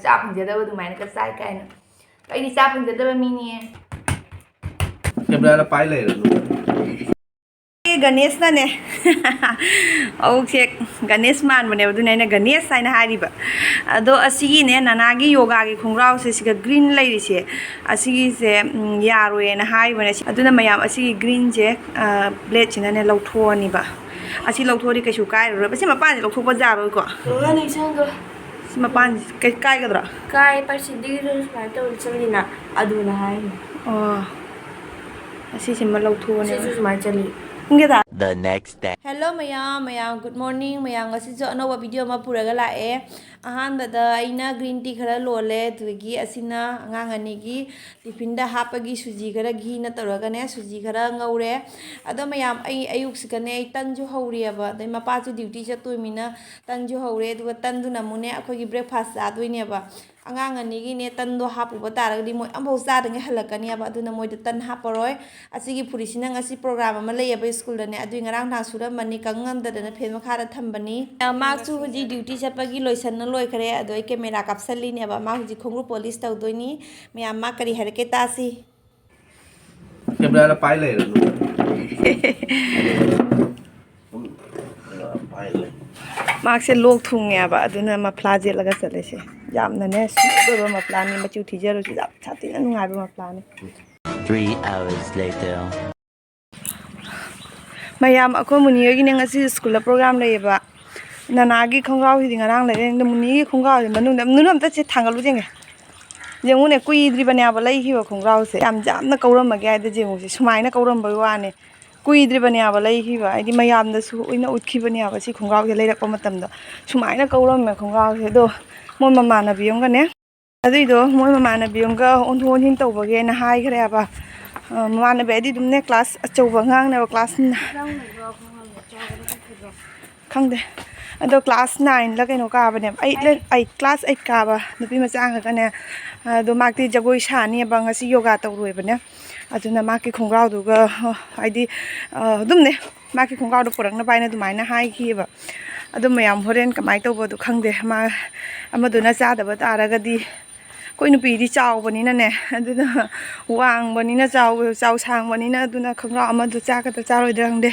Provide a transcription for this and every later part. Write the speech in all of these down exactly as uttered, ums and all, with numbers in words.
ꯆꯥ ꯐꯪꯖꯗꯕ ꯑꯗꯨꯃꯥꯏꯅꯒ ꯆꯥꯏ ꯀꯥꯏꯅ꯫ ꯑꯩꯗꯤ ꯆꯥ ꯐꯪꯖꯗꯕ ꯃꯤꯅꯦ꯫ ꯀꯦꯃꯦꯔꯥꯗ ꯄꯥꯏ ꯂꯩꯔꯦ ꯑꯗꯨꯒ꯫ ꯑꯦ, ꯒꯅꯦꯁꯅꯅꯦ꯫ ꯑꯣꯛꯁꯦ ꯒꯅꯦꯁ ꯃꯥꯟꯕꯅꯦꯕ, ꯑꯗꯨꯅ ꯑꯩꯅ ꯒꯅꯦꯁ ꯍꯥꯏꯅ ꯍꯥꯏꯔꯤꯕ꯫ ꯑꯗꯣ ꯑꯁꯤꯒꯤꯅꯦ, ꯅꯅꯥꯒꯤ ꯌꯣꯒꯥꯒꯤ ꯈꯣꯡꯒ꯭ꯔꯥꯎꯁꯦ, ꯁꯤꯒ ꯒ꯭ꯔꯤꯟ ꯂꯩꯔꯤꯁꯦ, ꯑꯁꯤꯒꯤꯁꯦ, ꯎꯝ, ꯌꯥꯔꯣꯏꯅ ꯍꯥꯏꯕꯅꯦ꯫ ꯑꯗꯨꯅ ꯃꯌꯥꯝ ꯑꯁꯤꯒꯤ ꯒ꯭ꯔꯤꯟꯁꯦ, ꯑ, ꯕ꯭ꯂꯦꯗꯁꯤꯅꯅꯦ ꯂꯧꯊꯣꯛꯑꯅꯤꯕ꯫ ꯑꯁꯤ ꯂꯧꯊꯣꯛꯑꯗꯤ ꯀꯩꯁꯨ ꯀꯥꯏꯔꯔꯣꯏꯕ꯫ ꯁꯤ ꯃꯄꯥꯟꯁꯦ ꯂꯧꯊꯣꯛꯄ ꯌꯥꯔꯣꯏꯀꯣ? ꯂꯧꯊꯣꯛꯑꯅꯤ, ꯁꯪꯗꯣ꯫ ꯁꯤ ꯃꯄꯥꯟꯁꯦ ꯀꯩ-, ꯀꯥꯏꯒꯗ꯭ꯔꯣ? ꯀꯥꯏ, ꯄꯥꯔꯁꯤꯗꯤꯒꯤꯗꯨ ꯁꯨꯃꯥꯏꯅ ꯇꯧꯔ ꯆꯠꯂꯤꯅ, ꯑꯗꯨꯅ ꯍꯥꯏꯅꯤ꯫ ꯑꯣ꯫ ꯑꯁꯤꯁꯤꯃ ꯂꯧꯊꯣꯛꯑꯅꯦꯕ꯫ ꯁꯤꯁꯨ ꯁꯨꯃꯥꯏꯅ ꯆꯠꯂꯤ꯫ ꯈꯪꯒꯦꯗ? The next day. Hello ꯃꯌꯥꯝ, ꯃꯌꯥꯝ, good morning꯫ ꯃꯌꯥꯝ, ꯉꯁꯤꯁꯨ ꯑꯅꯧꯕ video ꯑꯃ ꯄꯨꯔꯒ ꯂꯥꯛꯑꯦ꯫ ꯑꯍꯥꯟꯕꯗ ꯑꯩꯅ green tea ꯈꯔ ꯂꯣꯜꯂꯦ, ꯑꯗꯨꯗꯒꯤ ꯑꯁꯤꯅ ꯑꯉꯥꯡ ꯑꯅꯤꯒꯤ tiffinꯗ ꯍꯥꯞꯄꯒꯤ ꯁꯨꯖꯤ ꯈꯔ ꯘꯤꯅ ꯇꯧꯔꯒꯅꯦ, ꯁꯨꯖꯤ ꯈꯔ ꯉꯧꯔꯦ꯫ ꯑꯗꯣ ꯃꯌꯥꯝ, ꯑꯩ ꯑꯌꯨꯛꯁꯤꯗꯅꯦ, ꯑꯩ ꯇꯟꯁꯨ ꯍꯧꯔꯤꯑꯕ, ꯑꯗꯩ ꯃꯄꯥꯁꯨ duty ꯆꯠꯇꯣꯏꯃꯤꯅ ꯇꯟꯁꯨ ꯍꯧꯔꯦ, ꯑꯗꯨꯒ ꯇꯟꯗꯨꯅ ꯑꯃꯨꯛꯅꯦ ꯑꯩꯈꯣꯏꯒꯤ breakfast ꯆꯥꯗꯣꯏꯅꯦꯕ꯫ ꯑꯉꯥꯡ ꯑꯅꯤꯒꯤꯅꯦ ꯇꯟꯗꯣ ꯍꯥꯞꯄꯨꯕ ꯇꯥꯔꯒꯗꯤ ꯃꯣꯏ ꯑꯝꯐꯥꯎ ꯆꯥꯗꯉꯩ ꯍꯜꯂꯛꯀꯅꯦꯕ, ꯑꯗꯨꯅ ꯃꯣꯏꯗ ꯇꯟ ꯍꯥꯞꯄꯔꯣꯏ꯫ ꯑꯁꯤꯒꯤ ꯐꯨꯔꯤꯠꯁꯤꯅ ꯉꯁꯤ program ꯑꯃ ꯂꯩꯌꯦꯕ ꯁ꯭ꯀꯨꯜꯗꯅꯦ, ꯑꯗꯨꯏ ꯉꯔꯥꯡ ꯅꯍꯥꯟ ꯁꯨꯔꯝꯃꯅꯤ, ꯀꯪ ꯉꯝꯗꯗꯅ fan ꯃꯈꯥꯗ ꯊꯝꯕꯅꯤ꯫ ꯃꯥꯁꯨ ꯍꯧꯖꯤꯛ duty ꯆꯠꯄꯒꯤ ꯂꯣꯏꯁꯟꯅ ꯂꯣꯏꯈ꯭ꯔꯦ, ꯑꯗꯣ ꯑꯩ camera ꯀꯥꯞꯁꯜꯂꯤꯅꯦꯕ꯫ ꯃꯥ ꯍꯧꯖꯤꯛ ꯈꯣꯡꯎꯞ polish ꯇꯧꯗꯣꯏꯅꯤ꯫ ꯃꯌꯥꯝ, ꯃꯥ ꯀꯔꯤ ꯍꯥꯏꯔꯛꯀꯦ ꯇꯥꯁꯤ꯫ ꯀꯦꯃꯦꯔꯥꯗ ꯄꯥꯏ ꯂꯩꯔꯦ ꯑꯗꯨꯒ꯫ ꯃꯥꯁꯦ ꯂꯣꯛ ꯊꯨꯡꯉꯦꯕ, ꯑꯗꯨꯅ ꯃꯐ꯭ꯂꯥ ꯌꯦꯠꯂꯒ ꯆꯠꯂꯤꯁꯦ꯫ ꯌꯥꯝꯅꯅꯦ smooth ꯑꯣꯏꯕ ꯃꯐ꯭ꯂꯥꯅꯤ, ꯃꯆꯨ ꯊꯤꯖꯔꯁꯨ ꯌꯥꯝ ꯁꯥꯊꯤꯅ ꯅꯨꯡꯉꯥꯏꯕ ꯃꯐ꯭ꯂꯥꯅꯤ꯫ Three hours later. ꯃꯌꯥꯝ, ꯑꯩꯈꯣꯏ ꯃꯨꯅꯤ ꯍꯣꯏꯒꯤꯅꯦ ꯉꯁꯤ ꯁ꯭ꯀꯨꯜꯗ program ꯂꯩꯌꯦꯕ꯫ ꯅꯅꯥꯒꯤ ꯈꯣꯡꯒ꯭ꯔꯥꯎꯁꯤꯗꯤ ꯉꯔꯥꯡ ꯂꯩꯔꯛꯏ, ꯑꯗꯣ ꯃꯨꯅꯤꯒꯤ ꯈꯣꯡꯒ꯭ꯔꯥꯎꯁꯦ ꯃꯅꯨꯡꯗ, ꯅꯨꯅꯨ ꯑꯝꯇ ꯁꯦ ꯊꯥꯡꯒꯠꯂꯨ ꯌꯦꯡꯒꯦ꯫ ꯌꯦꯡꯉꯨꯅꯦ, ꯀꯨꯏꯗ꯭ꯔꯤꯕꯅꯦꯕ ꯂꯩꯈꯤꯕ ꯈꯣꯡꯒ꯭ꯔꯥꯎꯁꯦ꯫ ꯌꯥꯝ ꯌꯥꯝꯅ ꯀꯧꯔꯝꯃꯒꯦ ꯍꯥꯏꯗ ꯌꯦꯡꯉꯨꯁꯦ, ꯁꯨꯃꯥꯏꯅ ꯀꯧꯔꯝꯕꯩ ꯋꯥꯅꯦ꯫ ꯀꯨꯏꯗ꯭ꯔꯤꯕꯅꯦꯕ ꯂꯩꯈꯤꯕ, ꯍꯥꯏꯗꯤ ꯃꯌꯥꯝꯗꯁꯨ ꯑꯣꯏꯅ ꯎꯠꯈꯤꯕꯅꯦꯕ ꯁꯤ ꯈꯣꯡꯒ꯭ꯔꯥꯎꯁꯦ ꯂꯩꯔꯛꯄ ꯃꯇꯝꯗ꯫ ꯁꯨꯃꯥꯏꯅ ꯀꯧꯔꯝꯃꯦ ꯈꯣꯡꯒ꯭ꯔꯥꯎꯁꯦ꯫ ꯑꯗꯣ ꯃꯣꯏ ꯃꯃꯥꯟꯅꯕꯤ ꯑꯃꯒꯅꯦ, ꯑꯗꯨꯏꯗꯣ ꯃꯣꯏ ꯃꯃꯥꯟꯅꯕꯤ ꯑꯃꯒ ꯑꯣꯟꯊꯣꯛ ꯑꯣꯟꯁꯤꯟ ꯇꯧꯕꯒꯦꯅ ꯍꯥꯏꯈ꯭ꯔꯦꯕ꯫ ꯑ, ꯃꯃꯥꯟꯅꯕꯤ ꯍꯥꯏꯗꯤ ꯑꯗꯨꯝꯅꯦ class ꯑꯆꯧꯕ ꯑꯉꯥꯡꯅꯦꯕ, class ꯅ-, ꯈꯪꯗꯦ꯫ ꯑꯗꯣ class nine ꯂ ꯀꯩꯅꯣ ꯀꯥꯕꯅꯦꯕ, eight ꯂ, eight, class eight ꯀꯥꯕ ꯅꯨꯄꯤ ꯃꯆꯥ ꯉꯥꯛꯇꯅꯦ꯫ ꯑꯗꯣ ꯃꯥꯗꯤ ꯖꯒꯣꯏ ꯁꯥꯅꯤꯕ, ꯉꯁꯤ yoga ꯇꯧꯔꯣꯏꯕꯅꯦ꯫ ꯑꯗꯨꯅ ꯃꯥꯒꯤ ꯈꯣꯡꯒ꯭ꯔꯥꯎꯗꯨꯒ, ꯑ, ꯍꯥꯏꯗꯤ, ꯑ, ꯑꯗꯨꯝꯅꯦ, ꯃꯥꯒꯤ ꯈꯣꯡꯒ꯭ꯔꯥꯎꯗꯣ ꯄꯨꯔꯛꯅꯕ ꯍꯥꯏꯅ ꯑꯗꯨꯃꯥꯏꯅ ꯍꯥꯏꯈꯤꯑꯕ꯫ ꯑꯗꯨ ꯃꯌꯥꯝ ꯍꯣꯔꯦꯟ ꯀꯃꯥꯏꯅ ꯇꯧꯕꯗꯣ ꯈꯪꯗꯦ꯫ ꯃꯥ ꯑꯃꯗꯨꯅ ꯆꯥꯗꯕ ꯇꯥꯔꯒꯗꯤ, ꯑꯩꯈꯣꯏ ꯅꯨꯄꯤꯗꯤ ꯆꯥꯎꯕꯅꯤꯅꯅꯦ, ꯑꯗꯨꯅ ꯋꯥꯡꯕꯅꯤꯅ, ꯆꯥꯎ ꯆꯥꯎ ꯁꯥꯡꯕꯅꯤꯅ, ꯑꯗꯨꯅ ꯈꯣꯡꯒ꯭ꯔꯥꯎ ꯑꯃꯗꯨ ꯆꯥꯒꯗ꯭ꯔꯥ ꯆꯥꯔꯣꯏꯗ꯭ꯔꯥ ꯈꯪꯗꯦ꯫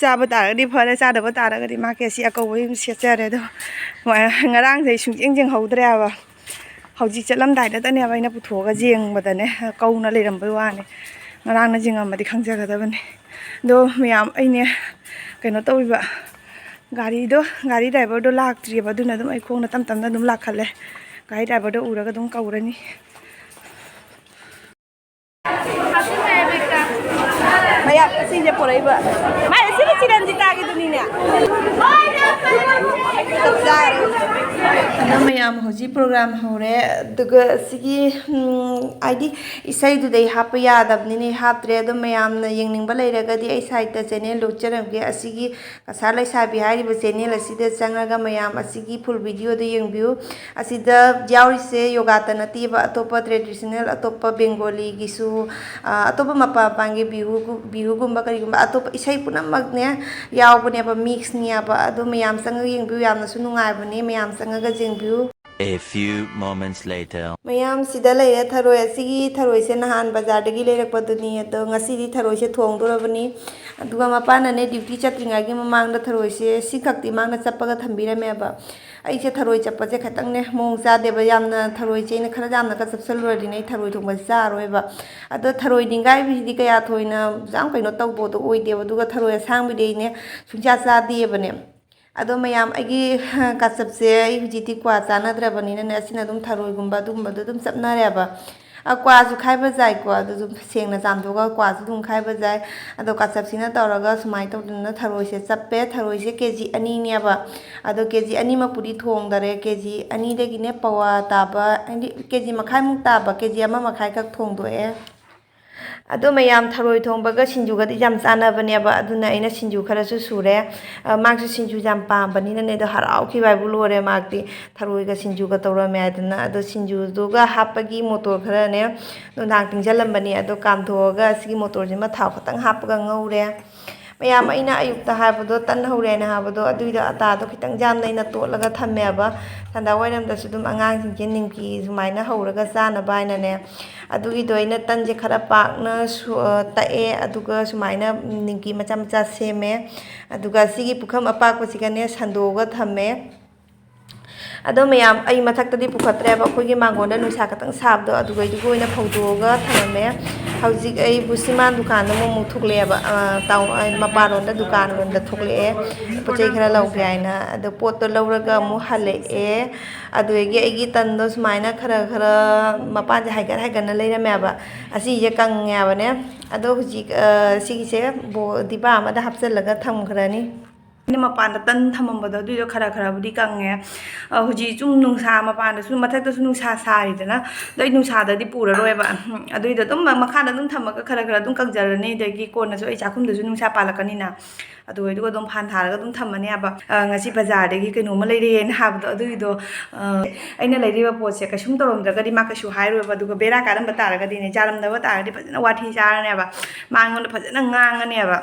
ꯆꯥꯕ ꯇꯥꯔꯒꯗꯤ ꯐꯔꯦ, ꯆꯥꯗꯕ ꯇꯥꯔꯒꯗꯤ ꯃꯥ ꯀꯦꯁꯤ ꯑꯀꯧꯕ ꯑꯗꯨꯝ ꯁꯦꯠꯆꯔꯦ꯫ ꯑꯗꯣ ꯉꯔꯥꯡꯁꯦ ꯑꯩ ꯁꯨꯡꯌꯦꯡ ꯌꯦꯡꯍꯧꯗ꯭ꯔꯦ ꯍꯥꯏꯕ꯫ ꯍꯧꯖꯤꯛ ꯆꯠꯂꯝꯗꯥꯏꯗꯇꯅꯦꯕ ꯑꯩꯅ ꯄꯨꯊꯣꯛꯑꯒ ꯌꯦꯡꯕꯗꯅꯦ, ꯀꯧꯅ ꯂꯩꯔꯝꯕꯩ ꯋꯥꯅꯤ꯫ ꯉꯔꯥꯡꯅ ꯌꯦꯡꯉꯝꯃꯗꯤ ꯈꯪꯖꯒꯗꯕꯅꯤ꯫ ꯑꯗꯣ ꯃꯌꯥꯝ, ꯑꯩꯅꯦ ꯀꯩꯅꯣ ꯇꯧꯔꯤꯕ, ꯒꯥꯔꯤꯗꯣ, ꯒꯥꯔꯤ ꯗ꯭ꯔꯥꯏꯚꯔꯗꯣ ꯂꯥꯛꯇ꯭ꯔꯤꯑꯕ, ꯑꯗꯨꯅ ꯑꯗꯨꯝ ꯑꯩ ꯈꯣꯡꯅ ꯇꯞ ꯇꯞꯅ ꯑꯗꯨꯝ ꯂꯥꯛꯈꯠꯂꯦ꯫ ꯒꯥꯔꯤ ꯗ꯭ꯔꯥꯏꯚꯔꯗꯣ ꯎꯔꯒ ꯑꯗꯨꯝ ꯀꯧꯔꯅꯤ꯫ ꯃꯌꯥꯝ ꯑꯁꯤꯁꯦ ꯄꯨꯔꯛꯏꯕ꯫ ꯃꯥꯏ ꯑꯁꯤꯕꯨ ꯆꯤꯔꯟꯖꯤꯇꯥꯒꯤꯗꯨꯅꯤꯅꯦ꯫ ꯆꯞ ꯆꯥꯔꯦ꯫ ꯑꯗꯣ ꯃꯌꯥꯝ ꯍꯧꯖꯤꯛ ꯄ꯭ꯔꯣꯒ꯭ꯔꯥꯝ ꯍꯧꯔꯦ꯫ ꯑꯗꯨꯒ ꯑꯁꯤꯒꯤ, ꯎꯝ, ꯍꯥꯏꯗꯤ ꯏꯁꯩꯗꯨꯗꯤ ꯑꯩ ꯍꯥꯞꯄ ꯌꯥꯗꯕꯅꯤꯅ ꯑꯩ ꯍꯥꯞꯇ꯭ꯔꯦ꯫ ꯑꯗꯣ ꯃꯌꯥꯝꯅ ꯌꯦꯡꯅꯤꯡꯕ ꯂꯩꯔꯒꯗꯤ ꯑꯩ ꯁꯥꯏꯠꯇ ꯆꯦꯅꯦꯜ ꯂꯣꯛꯆꯔꯝꯒꯦ꯫ ꯑꯁꯤꯒꯤ ꯀꯁꯥꯔ ꯂꯩꯁꯥꯕꯤ ꯍꯥꯏꯔꯤꯕ ꯆꯦꯅꯦꯜ ꯑꯁꯤꯗ ꯆꯪꯉꯒ ꯃꯌꯥꯝ ꯑꯁꯤꯒꯤ ꯐꯨꯜ ꯚꯤꯗꯤꯑꯣꯗꯣ ꯌꯦꯡꯕꯤꯌꯨ꯫ ꯑꯁꯤꯗ ꯌꯥꯎꯔꯤꯁꯦ ꯌꯣꯒꯥꯇ ꯅꯠꯇꯦꯕ, ꯑꯇꯣꯞꯄ ꯇ꯭ꯔꯦꯗꯤꯁꯅꯦꯜ, ꯑꯇꯣꯞꯄ ꯕꯦꯡꯒꯣꯂꯤꯒꯤꯁꯨ, ꯑ, ꯑꯇꯣꯞꯄ ꯃꯄꯥꯟ ꯃꯄꯥꯟꯒꯤ ꯕꯤꯍꯨꯒꯨ-, ꯕꯤꯍꯨꯒꯨꯝꯕ ꯀꯔꯤꯒꯨꯝꯕ ꯑꯇꯣꯞꯄ ꯏꯁꯩ ꯄꯨꯝꯅꯃꯛꯅꯦ ꯌꯥꯎꯕꯅꯦꯕ, ꯃꯤꯛꯁꯅꯦꯕ꯫ ꯑꯗꯣ ꯃꯌꯥꯝ ꯆꯪꯉꯒ ꯌꯦꯡꯕꯤꯌꯨ, ꯌꯥꯝꯅꯁꯨ ꯅꯨꯡꯉꯥꯏꯕꯅꯦ, ꯃꯌꯥꯝ ꯆꯪꯉꯒ ꯌꯦꯡꯕꯤꯌꯨ꯫ A few moments later. ꯃꯌꯥꯝ ꯁꯤꯗ ꯂꯩꯔꯦ ꯊꯔꯣꯏ꯫ ꯑꯁꯤꯒꯤ ꯊꯔꯣꯏꯁꯦ ꯅꯍꯥꯟ ꯕꯖꯥꯔꯗꯒꯤ ꯂꯩꯔꯛꯄꯗꯨꯅꯤ꯫ ꯑꯗꯣ ꯉꯁꯤꯗꯤ ꯊꯔꯣꯏꯁꯦ ꯊꯣꯡꯗꯣꯔꯕꯅꯤ꯫ ꯑꯗꯨꯒ ꯃꯄꯥꯅꯅꯦ ꯗ꯭ꯌꯨꯇꯤ ꯆꯠꯇ꯭ꯔꯤꯉꯩꯒꯤ ꯃꯃꯥꯡꯗ ꯊꯔꯣꯏꯁꯦ ꯁꯤꯈꯛꯇꯤ ꯃꯥꯅ ꯆꯞꯄꯒ ꯊꯝꯕꯤꯔꯝꯃꯦꯕ꯫ ꯑꯩꯁꯦ ꯊꯔꯣꯏ ꯆꯞꯄꯁꯦ ꯈꯤꯇꯪꯅꯦ ꯃꯑꯣꯡ ꯆꯥꯗꯦꯕ꯫ ꯌꯥꯝꯅ ꯊꯔꯣꯏꯁꯦ ꯑꯩꯅ ꯈꯔ ꯌꯥꯝꯅꯒ ꯆꯞꯁꯜꯂꯨꯔꯗꯤꯅꯦ ꯑꯩ ꯊꯔꯣꯏ ꯊꯣꯡꯕꯁꯦ ꯆꯥꯔꯣꯏꯕ꯫ ꯑꯗꯣ ꯊꯔꯣꯏ ꯅꯤꯡꯒꯥꯏꯕꯤꯁꯤꯗꯤ ꯀꯌꯥ ꯊꯣꯏꯅ ꯌꯥꯝ ꯀꯩꯅꯣ ꯇꯧꯕꯗꯣ ꯑꯣꯏꯗꯦꯕ꯫ ꯑꯗꯨꯒ ꯊꯔꯣꯏ ꯑꯁꯥꯡꯕꯤꯗꯤ ꯑꯩꯅꯦ ꯁꯨꯡꯆꯥ ꯆꯥꯗꯦꯕꯅꯦ꯫ ꯑꯗꯣ ꯃꯌꯥꯝ, ꯑꯩꯒꯤ ꯀꯥꯆꯞꯁꯦ ꯑꯩ ꯍꯧꯖꯤꯛꯇꯤ ꯀ꯭ꯋꯥ ꯆꯥꯅꯗ꯭ꯔꯕꯅꯤꯅꯅꯦ, ꯑꯁꯤꯅ ꯑꯗꯨꯝ ꯊꯔꯣꯏꯒꯨꯝꯕ ꯑꯗꯨꯒꯨꯝꯕꯗꯣ ꯑꯗꯨꯝ ꯆꯞꯅꯔꯦꯕ꯫ ꯑ, ꯀ꯭ꯋꯥꯁꯨ ꯈꯥꯏꯕ ꯌꯥꯏꯀꯣ, ꯑꯗꯨꯁꯨ ꯁꯦꯡꯅ ꯆꯥꯝꯊꯣꯛꯑꯒ ꯀ꯭ꯋꯥꯁꯨ ꯑꯗꯨꯝ ꯈꯥꯏꯕ ꯌꯥꯏ꯫ ꯑꯗꯣ ꯀꯥꯆꯞꯁꯤꯅ ꯇꯧꯔꯒ ꯁꯨꯃꯥꯏꯅ ꯇꯧꯗꯅ ꯊꯔꯣꯏꯁꯦ ꯆꯞꯄꯦ꯫ ꯊꯔꯣꯏꯁꯦ ꯀꯦ ꯖꯤ ꯑꯅꯤꯅꯦꯕ꯫ ꯑꯗꯣ ꯀꯦ ꯖꯤ ꯑꯅꯤꯃꯛꯄꯨꯗꯤ ꯊꯣꯡꯗꯔꯦ, ꯀꯦ ꯖꯤ ꯑꯅꯤꯗꯒꯤꯅꯦ ꯄꯋꯥ ꯇꯥꯕ, ꯍꯥꯏꯗꯤ ꯀꯦ ꯖꯤ ꯃꯈꯥꯏꯃꯨꯛ ꯇꯥꯕ, ꯀꯦ ꯖꯤ ꯑꯃ ꯃꯈꯥꯏꯈꯛ ꯊꯣꯡꯗꯣꯛꯑꯦ꯫ ꯑꯗꯣ ꯃꯌꯥꯝ, ꯊꯔꯣꯏ ꯊꯣꯡꯕꯒ ꯁꯤꯡꯖꯨꯒꯗꯤ ꯌꯥꯝ ꯆꯥꯟꯅꯕꯅꯦꯕ, ꯑꯗꯨꯅ ꯑꯩꯅ ꯁꯤꯡꯖꯨ ꯈꯔꯁꯨ ꯁꯨꯔꯦ꯫ ꯑ, ꯃꯥꯁꯨ ꯁꯤꯡꯖꯨ ꯌꯥꯝ ꯄꯥꯝꯕꯅꯤꯅꯅꯦ, ꯑꯗꯣ ꯍꯔꯥꯎꯈꯤꯕ ꯍꯥꯏꯕꯨ ꯂꯣꯏꯔꯦ꯫ ꯃꯥꯗꯤ ꯊꯔꯣꯏꯒ ꯁꯤꯡꯖꯨꯒ ꯇꯧꯔꯝꯃꯦ ꯍꯥꯏꯗꯅ꯫ ꯑꯗꯣ ꯁꯤꯡꯖꯨꯗꯨꯒ ꯍꯥꯞꯄꯒꯤ ꯃꯣꯇꯣꯔ ꯈꯔꯅꯦ ꯅꯨꯡꯗꯥꯡ ꯇꯤꯡꯁꯤꯜꯂꯝꯕꯅꯦ, ꯑꯗꯣ ꯀꯥꯝꯊꯣꯛꯑꯒ ꯁꯤꯒꯤ ꯃꯣꯇꯣꯔꯁꯤꯃ ꯊꯥꯎ ꯈꯛꯇꯪ ꯍꯥꯞꯄꯒ ꯉꯧꯔꯦ꯫ ꯃꯌꯥꯝ, ꯑꯩꯅ ꯑꯌꯨꯛꯇ ꯍꯥꯏꯕꯗꯣ, ꯇꯟ ꯍꯧꯔꯦꯅ ꯍꯥꯏꯕꯗꯣ, ꯑꯗꯨꯏꯗꯣ ꯑꯇꯥꯗꯣ ꯈꯤꯇꯪ ꯌꯥꯝꯅ ꯑꯩꯅ ꯇꯣꯠꯂꯒ ꯊꯝꯃꯦꯕ꯫ ꯁꯟꯗꯥ ꯋꯥꯏꯔꯝꯗꯁꯨ ꯑꯗꯨꯝ ꯑꯉꯥꯡꯁꯤꯡꯁꯦ ꯅꯤꯝꯀꯤ ꯁꯨꯃꯥꯏꯅ ꯍꯧꯔꯒ ꯆꯥꯅꯕ ꯍꯥꯏꯅꯅꯦ꯫ ꯑꯗꯨꯒꯤꯗꯣ ꯑꯩꯅ ꯇꯟꯁꯦ ꯈꯔ ꯄꯥꯛꯅ ꯁꯨ-, ꯑ, ꯇꯛꯑꯦ, ꯑꯗꯨꯒ ꯁꯨꯃꯥꯏꯅ ꯅꯤꯝꯀꯤ ꯃꯆꯥ ꯃꯆꯥ ꯁꯦꯝꯃꯦ꯫ ꯑꯗꯨꯒ ꯁꯤꯒꯤ ꯄꯨꯈꯝ ꯑꯄꯥꯛꯄꯁꯤꯒꯅꯦ ꯁꯟꯗꯣꯛꯑꯒ ꯊꯝꯃꯦ꯫ ꯑꯗꯣ ꯃꯌꯥꯝ, ꯑꯩ ꯃꯊꯛꯇꯗꯤ ꯄꯨꯈꯠꯇ꯭ꯔꯦꯕ, ꯑꯩꯈꯣꯏꯒꯤ ꯃꯥꯡꯒꯣꯟꯗ ꯅꯨꯡꯁꯥ ꯈꯛꯇꯪ ꯁꯥꯕꯗꯣ, ꯑꯗꯨꯒꯩꯗꯨꯒ ꯑꯣꯏꯅ ꯐꯧꯗꯣꯛꯑꯒ ꯊꯝꯃꯝꯃꯦ꯫ ꯍꯧꯖꯤꯛ ꯑꯩ ꯕꯨꯁꯤꯃꯥꯟ ꯗꯨꯀꯥꯟꯗ ꯑꯃꯨꯛ, ꯑꯃꯨꯛ ꯊꯣꯛꯂꯛꯑꯦꯕ, ꯑ, ꯇꯥꯎꯟ, ꯑ, ꯃꯄꯥꯟꯂꯣꯝꯗ ꯗꯨꯀꯥꯟꯂꯣꯝꯗ ꯊꯣꯛꯂꯛꯑꯦ, ꯄꯣꯠ ꯆꯩ ꯈꯔ ꯂꯧꯒꯦ ꯍꯥꯏꯅ꯫ ꯑꯗꯣ ꯄꯣꯠꯇꯣ ꯂꯧꯔꯒ ꯑꯃꯨꯛ ꯍꯜꯂꯛꯑꯦ꯫ ꯑꯗꯨꯗꯒꯤ ꯑꯩꯒꯤ ꯇꯟꯗꯣ ꯁꯨꯃꯥꯏꯅ ꯈꯔ ꯈꯔ ꯃꯄꯥꯟꯁꯦ ꯍꯥꯏꯒꯠ ꯍꯥꯏꯒꯠꯅ ꯂꯩꯔꯝꯃꯦꯕ꯫ ꯑꯁꯤꯁꯦ ꯀꯪꯉꯦꯕꯅꯦ꯫ ꯑꯗꯣ ꯍꯧꯖꯤꯛ, ꯑ, ꯁꯤꯒꯤꯁꯦ ꯕꯣ-, ꯗꯤꯕꯥ ꯑꯃꯗ ꯍꯥꯞꯆꯤꯜꯂꯒ ꯊꯝꯈ꯭ꯔꯅꯤ꯫ ꯑꯩꯅ ꯃꯄꯥꯟꯗ ꯇꯟ ꯊꯝꯃꯝꯕꯗꯣ, ꯑꯗꯨꯏꯗꯣ ꯈꯔ ꯈꯔꯕꯨꯗꯤ ꯀꯪꯉꯦ꯫ ꯑ, ꯍꯧꯖꯤꯛ ꯁꯨꯝ ꯅꯨꯡꯁꯥ, ꯃꯄꯥꯟꯗꯁꯨ, ꯃꯊꯛꯇꯁꯨ ꯅꯨꯡꯁꯥ ꯁꯥꯔꯤꯗꯅ, ꯑꯗꯣ ꯑꯩ ꯅꯨꯡꯁꯥꯗꯗꯤ ꯄꯨꯔꯔꯣꯏꯕ꯫ ꯎꯝ, ꯑꯗꯨꯏꯗꯣ ꯑꯗꯨꯝ ꯃꯈꯥꯗ ꯑꯗꯨꯝ ꯊꯝꯃꯒ ꯈꯔ ꯈꯔ ꯑꯗꯨꯝ ꯀꯪꯖꯔꯅꯤ꯫ ꯑꯗꯒꯤ ꯀꯣꯟꯅꯁꯨ ꯑꯩ ꯆꯥꯛꯈꯨꯝꯗꯁꯨ ꯅꯨꯡꯁꯥ ꯄꯥꯜꯂꯛꯀꯅꯤꯅ, ꯑꯗꯨꯒꯩꯗꯨꯒ ꯑꯗꯨꯝ ꯐꯥꯟ ꯊꯥꯔꯒ ꯑꯗꯨꯝ ꯊꯝꯃꯅꯦꯕ꯫ ꯑ, ꯉꯁꯤ ꯕꯖꯥꯔꯗꯒꯤ ꯀꯩꯅꯣꯝꯃ ꯂꯩꯔꯛꯑꯦꯅ ꯍꯥꯏꯕꯗꯣ, ꯑꯗꯨꯒꯤꯗꯣ, ꯑ, ꯑꯩꯅ ꯂꯩꯔꯤꯕ ꯄꯣꯠꯁꯦ ꯀꯩꯁꯨꯝ ꯇꯧꯔꯝꯗ꯭ꯔꯒꯗꯤ ꯃꯥ ꯀꯩꯁꯨ ꯍꯥꯏꯔꯣꯏꯕ, ꯑꯗꯨꯒ ꯕꯦꯔꯥ ꯀꯥꯔꯝꯕ ꯇꯥꯔꯒꯗꯤꯅꯦ, ꯆꯥꯔꯝꯗꯕ ꯇꯥꯔꯒꯗꯤ ꯐꯖꯅ ꯋꯥꯊꯤ ꯆꯥꯔꯅꯦꯕ, ꯃꯥ ꯑꯩꯉꯣꯟꯗ ꯐꯖꯅ ꯉꯥꯡꯉꯅꯦꯕ꯫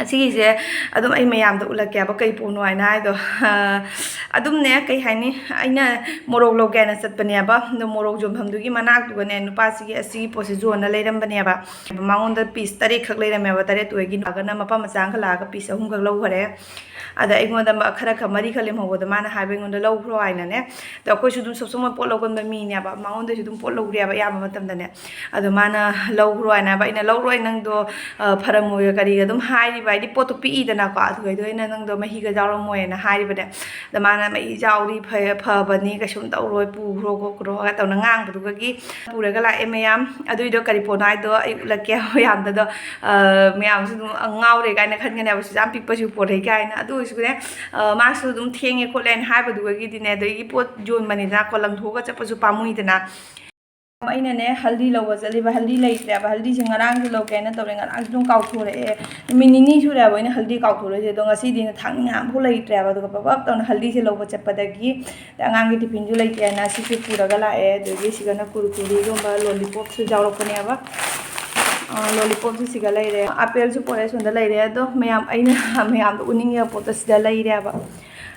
ꯑꯁꯤꯒꯤꯁꯦ ꯑꯗꯨꯝ ꯑꯩ ꯃꯌꯥꯝꯗ ꯎꯠꯂꯛꯀꯦꯕ, ꯀꯩ ꯄꯣꯠꯅꯣ ꯍꯥꯏꯅ ꯍꯥꯏꯗꯣ꯫ ꯑ, ꯑꯗꯨꯝꯅꯦ, ꯀꯩ ꯍꯥꯏꯅꯤ, ꯑꯩꯅ ꯃꯣꯔꯣꯛ ꯂꯧꯒꯦ ꯍꯥꯏꯅ ꯆꯠꯄꯅꯦꯕ, ꯑꯗꯣ ꯃꯣꯔꯣꯛ ꯌꯣꯟꯐꯝꯗꯨꯒꯤ ꯃꯅꯥꯛꯇꯨꯒꯅꯦ, ꯅꯨꯄꯥꯁꯤꯒꯤ ꯑꯁꯤꯒꯤ ꯄꯣꯠꯁꯦ ꯌꯣꯟꯅ ꯂꯩꯔꯝꯕꯅꯦꯕ꯫ ꯃꯉꯣꯟꯗ ꯄꯤꯁ ꯇꯔꯦꯠ ꯈꯛ ꯂꯩꯔꯝꯃꯦꯕ, ꯇꯔꯦꯠꯇꯨ ꯑꯣꯏꯒꯤ ꯅꯨꯄꯥꯒꯅ ꯃꯄꯥ ꯃꯆꯥ ꯑꯃꯈꯛ ꯂꯥꯛꯑꯒ ꯄꯤꯁ ꯑꯍꯨꯝꯈꯛ ꯂꯧꯈꯔꯦ꯫ ꯑꯗ ꯑꯩꯉꯣꯟꯗ ꯃ-, ꯈꯔ ꯈꯛ ꯃꯔꯤꯈꯛ ꯂꯦꯝꯍꯧꯕꯗꯣ ꯃꯥꯅ ꯍꯥꯏꯕ ꯑꯩꯉꯣꯟꯗ ꯂꯧꯈ꯭ꯔꯣ ꯍꯥꯏꯅꯅꯦ꯫ ꯑꯗꯣ ꯑꯩꯈꯣꯏꯁꯨ ꯑꯗꯨꯝ ꯁꯣꯞ ꯁꯣꯞ ꯄꯣꯠ ꯂꯧꯒꯟꯕ ꯃꯤꯅꯦꯕ, ꯃꯉꯣꯟꯗꯁꯨ ꯑꯗꯨꯝ ꯄꯣꯠ ꯂꯧꯔꯦꯕ ꯑꯌꯥꯝꯕ ꯃꯇꯝꯗꯅꯦ꯫ ꯑꯗꯣ ꯃꯥꯅ ꯂꯧꯈ꯭ꯔꯣ ꯍꯥꯏꯅ ꯍꯥꯏꯕ, ꯑꯩꯅ ꯂꯧꯔꯣꯏ, ꯅꯪꯗꯣ, ꯑ, ꯐꯔꯝꯃꯣꯏꯒ ꯀꯔꯤꯒ ꯑꯗꯨꯝ ꯍꯥꯏꯔꯤꯕ, ꯍꯥꯏꯗꯤ ꯄꯣꯠꯇꯣ ꯄꯤꯛꯏꯗꯅꯀꯣ, ꯑꯗꯨꯒꯩꯗꯣ ꯑꯩꯅ ꯅꯪꯗꯣ ꯃꯍꯤꯒ ꯌꯥꯎꯔꯝꯃꯣꯏꯅ ꯍꯥꯏꯔꯤꯕꯅꯦ꯫ ꯑꯗ ꯃꯥꯅ ꯃꯍꯤ ꯌꯥꯎꯔꯤ, ꯐ-, ꯐꯕꯅꯤ, ꯀꯩꯁꯨꯝ ꯇꯧꯔꯣꯏ, ꯄꯨꯈ꯭ꯔꯣ ꯈꯣꯠꯈ꯭ꯔꯣꯒ ꯇꯧꯅ ꯉꯥꯡꯕꯗꯨꯒꯒꯤ ꯄꯨꯔꯒ ꯂꯥꯛꯑꯦ ꯃꯌꯥꯝ꯫ ꯑꯗꯨꯏꯗꯣ ꯀꯔꯤ ꯄꯣꯠꯅꯣ ꯍꯥꯏꯗꯣ ꯑꯩ ꯎꯠꯂꯛꯀꯦ ꯃꯌꯥꯝꯗ꯫ ꯑꯗꯣ, ꯑ, ꯃꯌꯥꯝꯁꯨ ꯑꯗꯨꯝ ꯉꯥꯎꯔꯦ ꯀꯥꯏꯅ ꯈꯟꯒꯅꯦꯕ, ꯁꯨꯛ ꯌꯥꯝ ꯄꯤꯛꯄꯁꯨ ꯄꯣꯔꯛꯏ ꯀꯥꯏꯅ꯫ ꯑꯗꯨ ꯑꯣꯏꯔꯁꯨꯅꯦ, ꯑ, ꯃꯥꯁꯨ ꯑꯗꯨꯝ ꯊꯦꯡꯉꯦ ꯈꯣꯠꯂꯦ ꯍꯥꯏꯅ ꯍꯥꯏꯕꯗꯨꯒꯤꯗꯤꯅꯦ, ꯑꯗꯒꯤ ꯄꯣꯠ ꯌꯣꯟꯕꯅꯤꯗꯅꯀꯣ, ꯂꯪꯊꯣꯛꯑꯒ ꯆꯠꯄꯁꯨ ꯄꯥꯝꯃꯨꯏꯗꯅ꯫ ꯑꯩꯅꯅꯦ ꯍꯜꯗꯤ ꯂꯧꯕ ꯆꯠꯂꯤꯕ, ꯍꯜꯗꯤ ꯂꯩꯇ꯭ꯔꯦꯕ꯫ ꯍꯜꯗꯤꯁꯦ ꯉꯔꯥꯡꯁꯨ ꯂꯧꯒꯦꯅ ꯇꯧꯔꯦ, ꯉꯔꯥꯡꯁꯨ ꯑꯗꯨꯝ ꯀꯥꯎꯊꯣꯔꯛꯑꯦ꯫ ꯅꯨꯃꯤꯠ ꯅꯤꯅꯤ ꯁꯨꯔꯦꯕ ꯑꯩꯅ ꯍꯜꯗꯤ ꯀꯥꯎꯊꯣꯔꯛꯏꯁꯦ꯫ ꯑꯗꯣ ꯉꯁꯤꯗꯤ ꯑꯩꯅ ꯊꯥꯡ ꯃꯌꯥꯝ ꯑꯃꯐꯥꯎ ꯂꯩꯇ꯭ꯔꯦꯕ꯫ ꯑꯗꯨꯒ ꯄꯞ ꯄꯞ ꯇꯧꯅ ꯍꯜꯗꯤꯁꯦ ꯂꯧꯕ ꯆꯠꯄꯗꯒꯤ, ꯑꯗꯩ ꯑꯉꯥꯡꯒꯤ ꯇꯤꯐꯤꯟꯁꯨ ꯂꯩꯇꯦꯅ ꯁꯤꯁꯨ ꯄꯨꯔꯒ ꯂꯥꯛꯑꯦ꯫ ꯑꯗꯒꯤ ꯁꯤꯗꯅ ꯀꯨꯔꯀꯨꯔꯤꯒꯨꯝꯕ, ꯂꯣꯂꯤꯄꯣꯞꯁꯨ ꯌꯥꯎꯔꯛꯄꯅꯦꯕ꯫ ꯂꯣꯂꯤꯄꯣꯞꯁꯨ ꯁꯤꯒ ꯂꯩꯔꯦ, ꯑꯥꯄꯦꯜꯁꯨ ꯄꯣꯔꯛꯑꯦ ꯁꯣꯝꯗ ꯂꯩꯔꯦ꯫ ꯑꯗꯣ ꯃꯌꯥꯝ, ꯑꯩꯅ ꯃꯌꯥꯝꯗ ꯎꯠꯅꯤꯡꯉꯤꯕ ꯄꯣꯠꯇꯣ ꯁꯤꯗ ꯂꯩꯔꯦꯕ꯫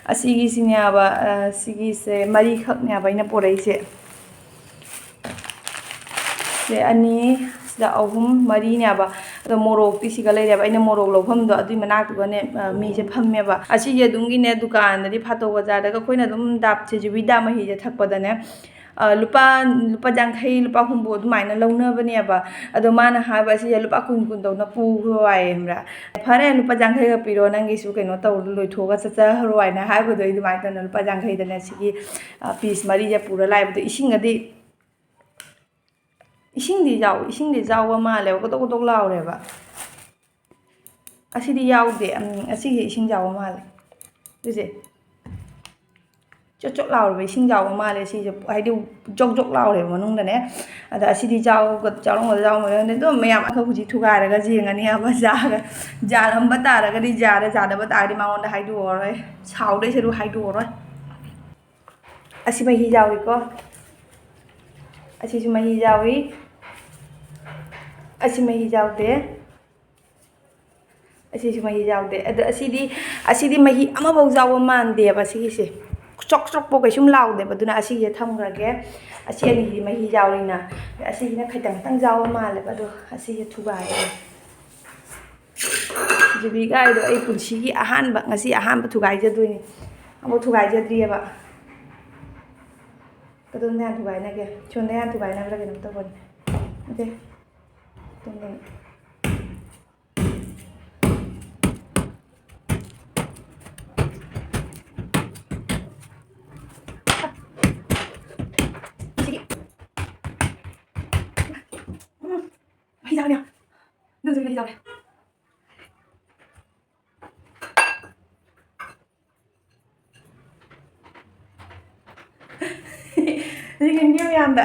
ꯑꯁꯤꯒꯤꯁꯤꯅꯦꯕ, ꯑ, ꯁꯤꯒꯤꯁꯦ ꯃꯔꯤꯈꯛꯅꯦꯕ ꯑꯩꯅ ꯄꯣꯔꯛꯏꯁꯦ꯫ ꯁꯦ ꯑꯅꯤ, ꯁꯤꯗ ꯑꯍꯨꯝ, ꯃꯔꯤꯅꯦꯕ꯫ ꯑꯗꯣ ꯃꯣꯔꯣꯛꯇꯤ ꯁꯤꯒ ꯂꯩꯔꯦꯕ꯫ ꯑꯩꯅ ꯃꯣꯔꯣꯛ ꯂꯧꯐꯝꯗꯣ ꯑꯗꯨꯏ ꯃꯅꯥꯛꯇꯨꯒꯅꯦ, ꯑ, ꯃꯤꯁꯦ ꯐꯝꯃꯦꯕ꯫ ꯑꯁꯤꯒꯤ ꯑꯗꯨꯝꯒꯤꯅꯦ, ꯗꯨꯀꯥꯟꯗꯗꯤ ꯐꯥꯇꯣ ꯕꯖꯥꯔꯗꯒ ꯑꯩꯈꯣꯏꯅ ꯑꯗꯨꯝ ꯗꯥꯞꯁꯦ, ꯖꯨꯕꯤꯗꯥ ꯃꯍꯤꯁꯦ ꯊꯛꯄꯗꯅꯦ, ꯑ, ꯂꯨꯄꯥ, ꯂꯨꯄꯥ ꯌꯥꯡꯈꯩ, ꯂꯨꯄꯥ ꯍꯨꯝꯐꯨ ꯑꯗꯨꯃꯥꯏꯅ ꯂꯧꯅꯕꯅꯦꯕ꯫ ꯑꯗꯣ ꯃꯥꯅ ꯍꯥꯏꯕ ꯑꯁꯤꯁꯦ ꯂꯨꯄꯥ ꯀꯨꯟ, ꯀꯨꯟ ꯇꯧꯅ ꯄꯨꯈ꯭ꯔꯣ ꯍꯥꯏꯌꯦ, ꯈꯪꯕ꯭ꯔꯥ? "ꯐꯔꯦ, ꯂꯨꯄꯥ ꯌꯥꯡꯈꯩꯒ ꯄꯤꯔꯣ, ꯅꯪꯒꯤꯁꯨ ꯀꯩꯅꯣ ꯇꯧꯔ ꯂꯣꯏꯊꯣꯛꯑꯒ ꯆꯠꯆꯈ꯭ꯔꯣ" ꯍꯥꯏꯅ ꯍꯥꯏꯕꯗꯣ, ꯑꯩ ꯑꯗꯨꯃꯥꯏꯅ ꯇꯧꯅ ꯂꯨꯄꯥ ꯌꯥꯡꯈꯩꯗꯅꯦ ꯁꯤꯒꯤ, ꯑ, ꯄꯤꯁ ꯃꯔꯤꯁꯦ ꯄꯨꯔ ꯂꯥꯛꯑꯦꯕ꯫ ꯑꯗꯣ ꯏꯁꯤꯡꯒꯗꯤ, ꯏꯁꯤꯡꯗꯤ ꯌꯥꯎ-, ꯏꯁꯤꯡꯗꯤ ꯌꯥꯎꯕ ꯃꯥꯜꯂꯦꯕ, ꯀꯣꯇꯣꯛ ꯀꯣꯇꯣꯛ ꯂꯥꯎꯔꯦꯕ꯫ ꯑꯁꯤꯗꯤ ꯌꯥꯎꯗꯦ꯫ ꯎꯝ, ꯑꯁꯤꯒꯤ ꯏꯁꯤꯡ ꯌꯥꯎꯕ ꯃꯥꯜꯂꯦ꯫ ꯁꯤꯁꯦ ꯆꯣꯠ ꯆꯣꯠ ꯂꯥꯎꯔꯕ ꯏꯁꯤꯡ ꯌꯥꯎꯕ ꯃꯥꯜꯂꯦ ꯁꯤꯁꯦ, ꯍꯥꯏꯗꯤ ꯖꯣꯛ ꯖꯣꯛ ꯂꯥꯎꯔꯦꯕ ꯃꯅꯨꯡꯗꯅꯦ꯫ ꯑꯗ ꯑꯁꯤꯗꯤ ꯌꯥꯎꯒ-, ꯌꯥꯎꯔꯝꯒꯗ꯭ꯔꯥ ꯌꯥꯎꯔꯝꯃꯣꯏꯗ꯭ꯔꯥ ꯈꯪꯗꯦ꯫ ꯑꯗꯣ ꯃꯌꯥꯝ ꯑꯃꯈꯛ ꯍꯧꯖꯤꯛ ꯊꯨꯒꯥꯏꯔꯒ ꯌꯦꯡꯉꯅꯤ ꯍꯥꯏꯕ꯫ ꯌꯥꯒ-, ꯌꯥꯔꯝꯕ ꯇꯥꯔꯒꯗꯤ ꯌꯥꯔꯦ, ꯌꯥꯗꯕ ꯇꯥꯔꯗꯤ ꯃꯉꯣꯟꯗ ꯍꯥꯏꯗꯣꯛꯑꯔꯣꯏ, ꯁꯥꯎꯗꯣꯏ ꯁꯔꯨꯛ ꯍꯥꯏꯗꯣꯛꯑꯔꯣꯏ꯫ ꯑꯁꯤ ꯃꯍꯤ ꯌꯥꯎꯔꯤꯀꯣ꯫ ꯑꯁꯤꯁꯨ ꯃꯍꯤ ꯌꯥꯎꯔꯤ꯫ ꯑꯁꯤ ꯃꯍꯤ ꯌꯥꯎꯗꯦ꯫ ꯑꯁꯤꯁꯨ ꯃꯍꯤ ꯌꯥꯎꯗꯦ꯫ ꯑꯗꯣ ꯑꯁꯤꯗꯤ, ꯑꯁꯤꯗꯤ ꯃꯍꯤ ꯑꯃꯐꯥꯎ ꯌꯥꯎꯕ ꯃꯥꯟꯗꯦꯕ ꯁꯤꯒꯤꯁꯦ꯫ ꯆꯣꯛ ꯆꯣꯛꯄꯣ ꯀꯩꯁꯨꯝ ꯂꯥꯎꯗꯦꯕ꯫ ꯑꯗꯨꯅ ꯑꯁꯤꯁꯦ ꯊꯝꯈ꯭ꯔꯒꯦ꯫ ꯑꯁꯤ ꯑꯅꯤꯗꯤ ꯃꯍꯤ ꯌꯥꯎꯔꯤꯅ꯫ ꯑꯁꯤꯁꯤꯅ ꯈꯤꯇꯪ ꯈꯤꯇꯪ ꯌꯥꯎꯕ ꯃꯥꯜꯂꯦꯕ꯫ ꯑꯗꯣ ꯑꯁꯤꯁꯦ ꯊꯨꯒꯥꯏꯔꯒꯦ꯫ ꯖꯨꯕꯤꯒꯥꯏꯗꯣ ꯑꯩ ꯄꯨꯟꯁꯤꯒꯤ ꯑꯍꯥꯟꯕ, ꯉꯁꯤ ꯑꯍꯥꯟꯕ ꯊꯨꯒꯥꯏꯖꯗꯣꯏꯅꯤ꯫ ꯑꯃꯨꯛ ꯊꯨꯒꯥꯏꯖꯗ꯭ꯔꯤꯑꯕ꯫ ꯀꯗꯣꯝꯗ ꯍꯥꯟ ꯊꯨꯒꯥꯏꯅꯒꯦ? ꯁꯣꯝꯗ ꯍꯥꯟ ꯊꯨꯒꯥꯏꯅꯕ꯭ꯔꯥ ꯀꯩꯅꯣꯝ ꯇꯧꯕꯅꯤ꯫ ꯅꯠꯇꯦ꯫ ꯁꯣꯝꯗ꯫ ꯁꯤꯒꯤ꯫ ꯎꯝ꯫ ꯃꯍꯤ ꯆꯥꯕꯅꯦ꯫ ꯑꯗꯨꯁꯨ ꯃꯍꯤ ꯆꯥꯕꯅꯦ꯫ ꯌꯦꯡꯅꯤꯡꯗꯦ ꯃꯌꯥꯝꯗ꯫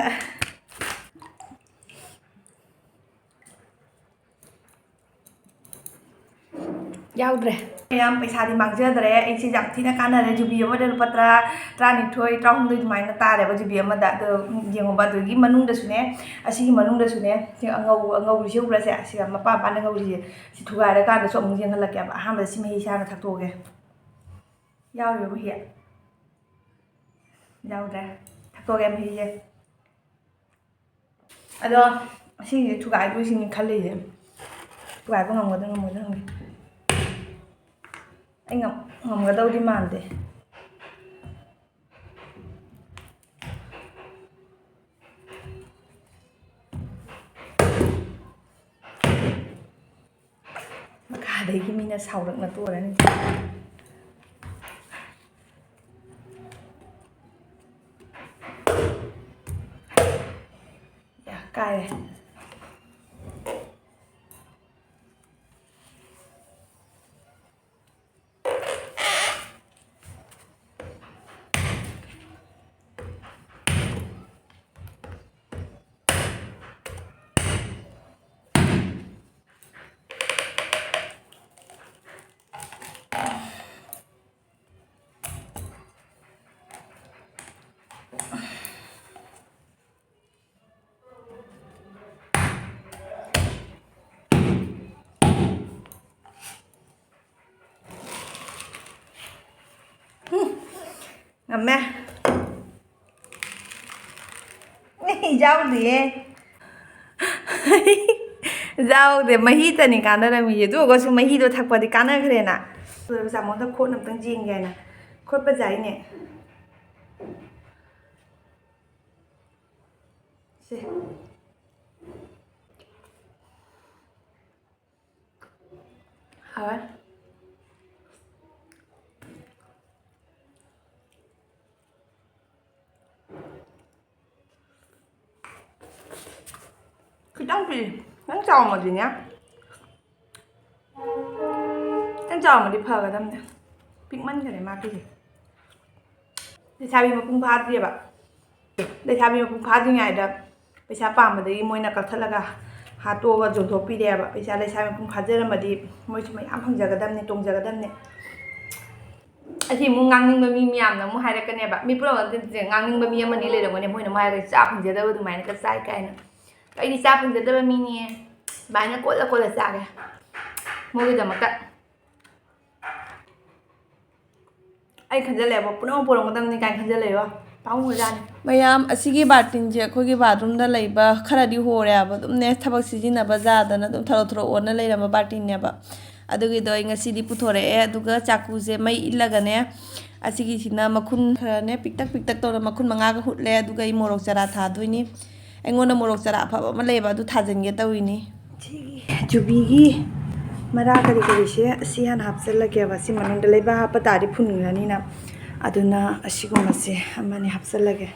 ꯌꯥꯎꯗ꯭ꯔꯦ꯫ ꯃꯌꯥꯝ, ꯄꯩꯁꯥꯗꯤ ꯃꯥꯡꯖꯗ꯭ꯔꯦ꯫ ꯑꯩꯁꯦ ꯌꯥꯝ ꯊꯤꯅ ꯀꯥꯟꯅꯔꯦ꯫ ꯖꯨꯕꯤ ꯑꯃꯗ ꯂꯨꯄꯥ ꯇꯔꯥ, ꯇꯔꯥꯅꯤꯊꯣꯏ, ꯇꯔꯥꯍꯨꯝꯗꯣꯏ ꯑꯗꯨꯃꯥꯏꯅ ꯇꯥꯔꯦꯕ ꯖꯨꯕꯤ ꯑꯃꯗ꯫ ꯑꯗꯣ, ꯎꯝ, ꯌꯦꯡꯉꯣꯕ, ꯑꯗꯨꯒꯤ ꯃꯅꯨꯡꯗꯁꯨꯅꯦ, ꯑꯁꯤꯒꯤ ꯃꯅꯨꯡꯗꯁꯨꯅꯦ, ꯁꯤ ꯑꯉꯧ-, ꯑꯉꯧꯔꯤꯁꯦ ꯎꯕ꯭ꯔꯥ? ꯁꯦ, ꯑꯁꯤꯒ ꯃꯄꯥꯟ ꯃꯄꯥꯟꯗ ꯉꯧꯔꯤꯁꯦ, ꯁꯤ ꯊꯨꯒꯥꯏꯔꯀꯥꯟꯗꯁꯨ ꯑꯃꯨꯛ ꯌꯦꯡꯍꯜꯂꯛꯀꯦꯕ꯫ ꯑꯍꯥꯟꯕꯗ ꯁꯤ ꯃꯍꯤꯁꯦ ꯍꯥꯟꯅ ꯊꯛꯇꯣꯛꯑꯒꯦ꯫ ꯌꯥꯎꯔꯤꯕ ꯃꯍꯤ? ꯌꯥꯎꯗ꯭ꯔꯦ꯫ ꯊꯛꯇꯣꯛꯑꯒꯦ ꯃꯍꯤꯁꯦ꯫ ꯑꯗꯣ ꯑꯁꯤꯁꯦ ꯊꯨꯒꯥꯏꯗꯣꯏꯁꯤꯅꯤ ꯈꯜꯂꯤꯁꯦ꯫ ꯊꯨꯒꯥꯏꯕ ꯉꯝꯒꯗ꯭ꯔꯥ ꯉꯝꯃꯣꯏꯗ꯭ꯔꯥ ꯈꯪꯗꯦ꯫ ꯑꯩ ꯉꯝ-, ꯉꯝꯒꯗꯧꯗꯤ ꯃꯥꯟꯗꯦ꯫ ꯃꯈꯥꯗꯒꯤ ꯃꯤꯅ ꯁꯥꯎꯔꯛꯅ ꯇꯣꯔꯅꯤ꯫ ꯌꯥ, ꯀꯥꯏꯔꯦ꯫ ꯉꯝꯃꯦ꯫ ꯌꯥꯎꯗꯤꯌꯦ꯫ ꯌꯥꯎꯗꯦ, ꯃꯍꯤꯇꯅꯤ ꯀꯥꯟꯅꯔꯝꯃꯤꯁꯦ꯫ ꯑꯗꯨ ꯑꯣꯏꯔꯒꯁꯨ ꯃꯍꯤꯗꯣ ꯊꯛꯄꯗꯤ ꯀꯥꯟꯅꯈ꯭ꯔꯦꯅ꯫ ꯆꯥꯃꯣꯗ ꯈꯣꯠꯅ ꯑꯝꯇꯪ ꯌꯦꯡꯒꯦ ꯍꯥꯏꯅ꯫ ꯈꯣꯠꯄ ꯌꯥꯏꯅꯦ꯫ ꯁꯦ꯫ ꯍꯥꯎꯋꯦ꯫ ꯈꯤꯇꯪ ꯄꯤꯛꯏ꯫ ꯈꯤꯇꯪ ꯆꯥꯎꯔꯝꯃꯗꯤꯅꯦ꯫ ꯈꯤꯇꯪ ꯆꯥꯎꯔꯝꯃꯗꯤ ꯐꯒꯗꯕꯅꯦ꯫ ꯄꯤꯛꯃꯟꯈꯔꯦ ꯃꯥ ꯄꯤꯛꯏꯁꯦ꯫ ꯂꯩꯁꯥꯕꯤ ꯃꯄꯨꯡ ꯐꯥꯗ꯭ꯔꯤꯑꯕ꯫ ꯂꯩꯁꯥꯕꯤ ꯃꯄꯨꯡ ꯐꯥꯗ꯭ꯔꯤꯉꯩꯗ ꯄꯩꯁꯥ ꯄꯥꯝꯕꯗꯒꯤ ꯃꯣꯏꯅ ꯀꯛꯊꯠꯂꯒ ꯍꯥꯠꯇꯣꯛꯑꯒ ꯌꯣꯟꯊꯣꯛꯄꯤꯔꯦꯕ꯫ ꯄꯩꯁꯥ ꯂꯩꯁꯥ ꯃꯄꯨꯡ ꯐꯥꯖꯔꯝꯃꯗꯤ ꯃꯣꯏꯁꯨ ꯃꯌꯥꯝ ꯐꯪꯖꯒꯗꯕꯅꯤ, ꯇꯣꯡꯖꯒꯗꯕꯅꯤ꯫ ꯑꯁꯤ ꯑꯃꯨꯛ ꯉꯥꯡꯅꯤꯡꯕ ꯃꯤ ꯃꯌꯥꯝꯅ ꯑꯃꯨꯛ ꯍꯥꯏꯔꯛꯀꯅꯦꯕ, ꯃꯤ ꯄꯨꯝꯅꯃꯛꯇ ꯉꯥꯡꯅꯤꯡꯕ ꯃꯤ ꯑꯃꯅꯤ ꯂꯩꯔꯝꯒꯅꯤ, ꯃꯣꯏꯅ ꯑꯃꯨꯛ ꯍꯥꯏꯔꯒ ꯆꯥ ꯐꯪꯖꯗꯕ ꯑꯗꯨꯃꯥꯏꯅꯒ ꯆꯥꯏ ꯀꯥꯏꯅ꯫ ꯑꯩꯗꯤ ꯆꯥ ꯐꯪꯖꯗꯕ ꯃꯤꯅꯦ, ꯑꯗꯨꯃꯥꯏꯅ ꯀꯣꯠꯂ ꯀꯣꯠꯂ ꯆꯥꯒꯦ ꯃꯣꯏꯒꯤꯗꯃꯛꯇ꯫ ꯑꯩ ꯈꯟꯖꯜꯂꯦꯕ, ꯄꯨꯝꯅꯃꯛ ꯄꯨꯔꯝꯒꯗꯕꯅꯤ ꯀꯥꯏꯅ ꯈꯟꯖꯜꯂꯦꯕ꯫ ꯄꯥꯝꯃꯨꯒ꯭ꯔꯖꯥꯠꯅꯤ꯫ ꯃꯌꯥꯝ, ꯑꯁꯤꯒꯤ ꯕꯥꯔꯇꯤꯟꯁꯦ ꯑꯩꯈꯣꯏꯒꯤ ꯕꯥꯠꯔꯨꯝꯗ ꯂꯩꯕ ꯈꯔꯗꯤ ꯍꯣꯔꯦ ꯍꯥꯏꯕ, ꯑꯗꯨꯝꯅꯦ ꯊꯕꯛ ꯁꯤꯖꯤꯟꯅꯕ ꯌꯥꯗꯅ ꯑꯗꯨꯝ ꯊꯔꯣ ꯊꯔꯣ ꯑꯣꯟꯅ ꯂꯩꯔꯝꯕ ꯕꯥꯔꯇꯤꯟꯅꯦꯕ꯫ ꯑꯗꯨꯒꯤꯗꯣ ꯑꯩ ꯉꯁꯤꯗꯤ ꯄꯨꯊꯣꯔꯛꯑꯦ, ꯑꯗꯨꯒ ꯆꯥꯛꯀꯨꯁꯦ ꯃꯩ ꯏꯜꯂꯒꯅꯦ, ꯑꯁꯤꯒꯤꯁꯤꯅ ꯃꯈꯨꯟ ꯈꯔꯅꯦ ꯄꯤꯛꯇꯛ ꯄꯤꯛꯇꯛ ꯇꯧꯅ ꯃꯈꯨꯟ ꯃꯉꯥꯒ ꯍꯨꯠꯂꯦ, ꯑꯗꯨꯒ ꯑꯩ ꯃꯣꯔꯣꯛ ꯆꯔꯥ ꯊꯥꯗꯣꯏꯅꯤ꯫ ꯑꯩꯉꯣꯟꯗ ꯃꯣꯔꯣꯛ ꯆꯔꯥ ꯑꯐꯕ ꯑꯃ ꯂꯩꯌꯦꯕ, ꯑꯗꯨ ꯊꯥꯖꯤꯟꯒꯦ ꯇꯧꯔꯤꯅꯤ꯫ ꯁꯤꯒꯤ ꯖꯨꯕꯤꯒꯤ ꯃꯔꯥ ꯀꯔꯤ ꯀꯔꯤꯁꯦ ꯑꯁꯤ ꯍꯥꯟꯅ ꯍꯥꯞꯆꯤꯜꯂꯒꯦꯕ꯫ ꯁꯤ ꯃꯅꯨꯡꯗ ꯂꯩꯕꯥꯛ ꯍꯥꯞꯄ ꯇꯥꯔꯗꯤ ꯐꯨꯟꯈ꯭ꯔꯅꯤꯅ, ꯑꯗꯨꯅ ꯑꯁꯤꯒꯨꯝꯕꯁꯦ ꯑꯃꯅꯤ ꯍꯥꯞꯆꯤꯜꯂꯒꯦ꯫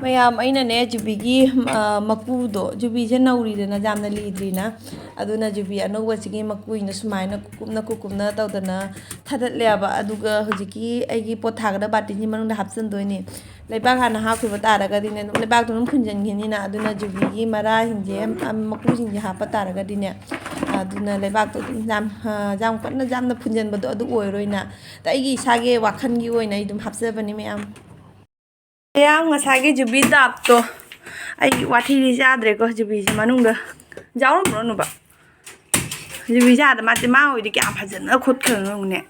ꯃꯌꯥꯝ, ꯑꯩꯅꯅꯦ ꯖꯨꯕꯤꯒꯤ, ꯑ, ꯃꯀꯨꯗꯣ, ꯖꯨꯕꯤꯁꯦ ꯅꯧꯔꯤꯗꯅ, ꯌꯥꯝꯅ ꯂꯤꯗ꯭ꯔꯤꯅ, ꯑꯗꯨꯅ ꯖꯨꯕꯤ ꯑꯅꯧꯕꯁꯤꯒꯤ ꯃꯀꯨꯁꯤꯅ ꯁꯨꯃꯥꯏꯅ ꯀꯨꯞꯅ ꯀꯨꯞ ꯀꯨꯞꯅ ꯇꯧꯗꯅ ꯊꯥꯗꯠꯂꯦꯕ꯫ ꯑꯗꯨꯒ ꯍꯧꯖꯤꯛꯀꯤ ꯑꯩꯒꯤ ꯄꯣꯠ ꯊꯥꯒꯗꯕ ꯕꯥꯔꯇꯤꯟꯁꯤ ꯃꯅꯨꯡꯗ ꯍꯥꯞꯆꯤꯟꯗꯣꯏꯅꯤ꯫ ꯂꯩꯕꯥꯛ ꯍꯥꯟꯅ ꯍꯥꯞꯈꯤꯕ ꯇꯥꯔꯒꯗꯤꯅꯦ, ꯑꯗꯨꯝ ꯂꯩꯕꯥꯛꯇꯣ ꯑꯗꯨꯝ ꯐꯨꯟꯖꯟꯈꯤꯅꯤꯅ, ꯑꯗꯨꯅ ꯖꯨꯕꯤꯒꯤ ꯃꯔꯥꯁꯤꯡꯁꯦ, ꯑꯝ, ꯃꯀꯨꯁꯤꯡꯁꯦ ꯍꯥꯞꯄ ꯇꯥꯔꯒꯗꯤꯅꯦ, ꯑꯗꯨꯅ ꯂꯩꯕꯥꯛꯇꯣ ꯑꯗꯨꯝ ꯌꯥꯝ, ꯑ, ꯌꯥꯝ ꯀꯟꯅ ꯌꯥꯝꯅ ꯐꯨꯟꯖꯟꯕꯗꯣ ꯑꯗꯨ ꯑꯣꯏꯔꯣꯏꯅ꯫ ꯑꯗ ꯑꯩꯒꯤ ꯏꯁꯥꯒꯤ ꯋꯥꯈꯜꯒꯤ ꯑꯣꯏꯅ ꯑꯩ ꯑꯗꯨꯝ ꯍꯥꯞꯆꯕꯅꯤ ꯃꯌꯥꯝ꯫ ꯃꯌꯥꯝ, ꯉꯁꯥꯏꯒꯤ ꯖꯨꯕꯤ ꯗꯥꯞꯇꯣ ꯑꯩ ꯋꯥꯊꯤꯗꯤ ꯆꯥꯗ꯭ꯔꯦꯀꯣ, ꯖꯨꯕꯤꯁꯦ ꯃꯅꯨꯡꯗ ꯌꯥꯎꯔꯝꯕ꯭ꯔꯣ ꯅꯨꯕ? ꯖꯨꯕꯤꯁꯦ ꯑꯥꯗ ꯃꯥꯁꯦ ꯃꯥ ꯑꯣꯏꯗꯤ ꯀꯌꯥꯝ ꯐꯖꯅ ꯈꯣꯠꯈ꯭ꯔꯅꯣ ꯌꯦꯡꯉꯨꯅꯦ꯫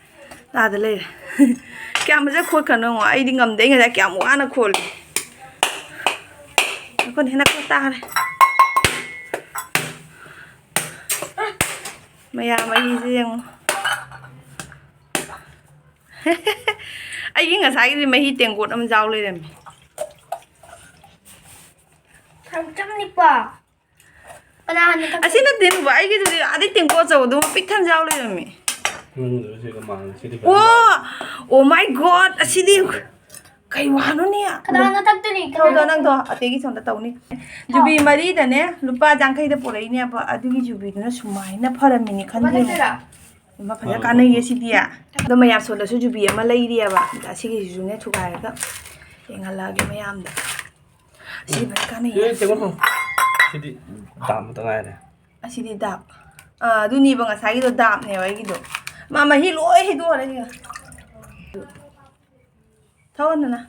ꯑꯥꯗ ꯂꯩꯔꯦ꯫ ꯀꯌꯥꯝ ꯐꯖꯅ ꯈꯣꯠꯈ꯭ꯔꯅꯣ ꯌꯦꯡꯉꯣ꯫ ꯑꯩꯗꯤ ꯉꯝꯗꯦ, ꯑꯩ ꯉꯁꯥꯏ ꯀꯌꯥꯝ ꯋꯥꯅ ꯈꯣꯠꯂꯤ꯫ ꯅꯈꯣꯟ ꯍꯦꯟꯅ ꯈꯣꯠ ꯇꯥꯔꯦ꯫ ꯃꯌꯥꯝ ꯑꯩꯁꯦ ꯌꯦꯡꯉꯣ꯫ ꯑꯩꯒꯤ ꯉꯁꯥꯏꯒꯤꯗꯤ ꯃꯍꯤ ꯇꯦꯡꯀꯣꯠ ꯑꯃ ꯌꯥꯎ ꯂꯩꯔꯝꯃꯤ꯫ ꯊꯝꯆꯝꯅꯤꯀꯣ꯫ ꯀꯅꯥꯅ ꯊꯛ- ꯑꯁꯤ ꯅꯠꯇꯦ ꯅꯨꯕ, ꯑꯩꯒꯤꯗꯨꯗꯤ ꯑꯗꯩ ꯇꯦꯡꯀꯣꯠ ꯑꯆꯧꯕꯗꯨꯃ ꯄꯤꯛ ꯊꯟ ꯌꯥꯎ ꯂꯩꯔꯝꯃꯤ꯫ ꯅꯪꯒꯤꯗꯨꯗ ꯁꯤꯒ ꯃꯥꯟꯅꯩ꯫ ꯁꯤꯗꯤ ꯐꯖꯅ ꯑꯣ! Oh my God! ꯑꯁꯤꯗꯤ ꯀꯩ ꯋꯥꯅꯣꯅꯦ? ꯀꯅꯥꯅ ꯊꯛꯇꯣꯏꯅꯤ? ꯊꯧꯗꯣ ꯅꯪꯗꯣ ꯑꯇꯩꯒꯤ ꯁꯣꯝꯗ ꯇꯧꯅꯤ꯫ ꯖꯨꯕꯤ ꯃꯔꯤꯗꯅꯦ ꯂꯨꯄꯥ ꯌꯥꯡꯈꯩꯗ ꯄꯨꯔꯛꯏꯅꯦꯕ, ꯑꯗꯨꯒꯤ ꯖꯨꯕꯤꯗꯨꯅ ꯁꯨꯃꯥꯏꯅ ꯐꯔꯝꯃꯤꯅꯤ ꯈꯟꯗꯦ꯫ ꯊꯛꯇꯣꯏꯔꯥ? ꯑꯃ ꯐꯖꯅ ꯀꯥꯟꯅꯩꯌꯦ ꯁꯤꯗꯤ꯫ ꯑꯗꯣ ꯃꯌꯥꯝ ꯁꯣꯝꯗꯁꯨ ꯖꯨꯕꯤ ꯑꯃ ꯂꯩꯔꯤꯑꯕ, ꯑꯗ ꯑꯁꯤꯒꯤꯁꯤꯁꯨꯅꯦ ꯊꯨꯒꯥꯏꯔꯒ ꯌꯦꯡꯍꯜꯂꯛꯑꯒꯦ ꯃꯌꯥꯝꯗ꯫ ꯁꯤ ꯐꯖꯅ ꯀꯥꯟꯅꯩꯌꯦ꯫ ꯑꯦ, ꯇꯦꯡꯀꯣꯠ ꯐꯪ-, ꯁꯤꯗꯤ ꯗꯥꯝ ꯑꯃꯇ ꯉꯥꯏꯔꯦ꯫ ꯑꯁꯤꯗꯤ ꯗꯥꯞ꯫ ꯑꯥ, ꯑꯗꯨꯅꯦꯕ ꯉꯁꯥꯏꯒꯤꯗꯣ ꯗꯥꯞꯅꯦꯕ ꯑꯩꯒꯤꯗꯣ꯫ ꯃꯥ ꯃꯍꯤ ꯂꯣꯏ ꯍꯩꯗꯣꯛꯑꯔꯦ ꯁꯤꯒ꯫ ꯊꯛꯑꯣ ꯅꯅꯥ꯫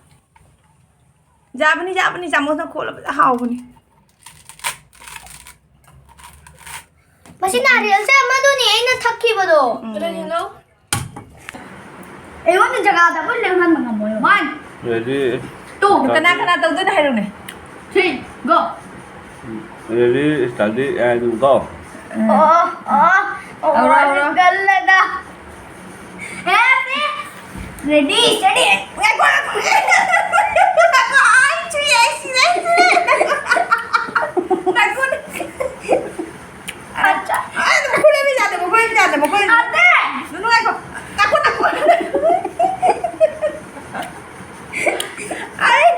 ꯌꯥꯕꯅꯤ, ꯌꯥꯕꯅꯤ, ꯆꯥꯃꯁꯅ ꯈꯣꯠꯂꯕꯗ ꯍꯥꯎꯕꯅꯤ꯫ ꯃꯁꯤ ꯅꯥꯔꯦꯜꯁꯦ ꯑꯃꯗꯨꯅꯤ ꯑꯩꯅ ꯊꯛꯈꯤꯕꯗꯣ꯫ ꯎꯝ꯫ ꯑꯩꯉꯣꯟꯗ ꯖꯒꯥꯗ ꯑꯩꯈꯣꯏ ꯂꯦꯡꯍꯟꯕ ꯉꯝꯃꯣꯏ꯫ One, ready, two, ꯀꯅꯥ ꯀꯅꯥ ꯇꯧꯗꯣꯏꯅꯣ ꯍꯥꯏꯔꯣꯅꯦ꯫ Three, go. Ready, steady, and go. ꯑꯣ, ꯑꯣ, ꯑꯣ, ꯍꯧꯔꯣ, ꯍꯧꯔꯣ꯫ ꯀꯜꯂꯦꯗ꯫ ꯑꯦ, ꯑꯦ꯫ Ready, steady, ꯉꯥꯏꯈꯣ, ꯉꯥꯏꯈꯣ꯫ ꯑꯩ ꯁꯨꯏ, ꯑꯩ ꯁꯤꯔꯦ, ꯑꯩ ꯁꯤꯔꯦ꯫ ꯉꯥꯏꯈꯣ꯫ ꯑꯠꯆꯥ꯫ ꯑꯦ, ꯃꯈꯨꯠ ꯂꯩꯕ ꯌꯥꯗꯦ, ꯃꯈꯨꯠ ꯂꯩꯕ ꯌꯥꯗꯦ, ꯃꯈꯨꯠ ꯂꯩꯕ ꯌꯥꯗꯦ꯫ ꯑꯗꯦ! ꯅꯨꯅꯨ, ꯉꯥꯏꯈꯣ꯫ ꯉꯥꯏꯈꯣ, ꯉꯥꯏꯈꯣ꯫ ꯑꯩ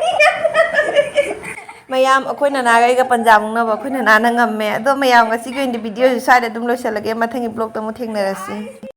ꯃꯌꯥꯝ, ꯑꯩꯈꯣꯏ ꯅꯅꯥꯒ ꯑꯩꯒ ꯄꯟꯖꯥ ꯃꯨꯛꯅꯕ ꯑꯩꯈꯣꯏ ꯅꯅꯥꯅ ꯉꯝꯃꯦ꯫ ꯑꯗꯣ ꯃꯌꯥꯝ, ꯉꯁꯤꯒꯤ ꯑꯣꯏꯅꯗꯤ video ꯁꯦ ꯁ꯭ꯋꯥꯏꯗ ꯑꯗꯨꯝ ꯂꯣꯏꯁꯤꯜꯂꯒꯦ꯫ ꯃꯊꯪꯒꯤ vlog ꯇ ꯑꯃꯨꯛ ꯊꯦꯡꯅꯔꯁꯤ꯫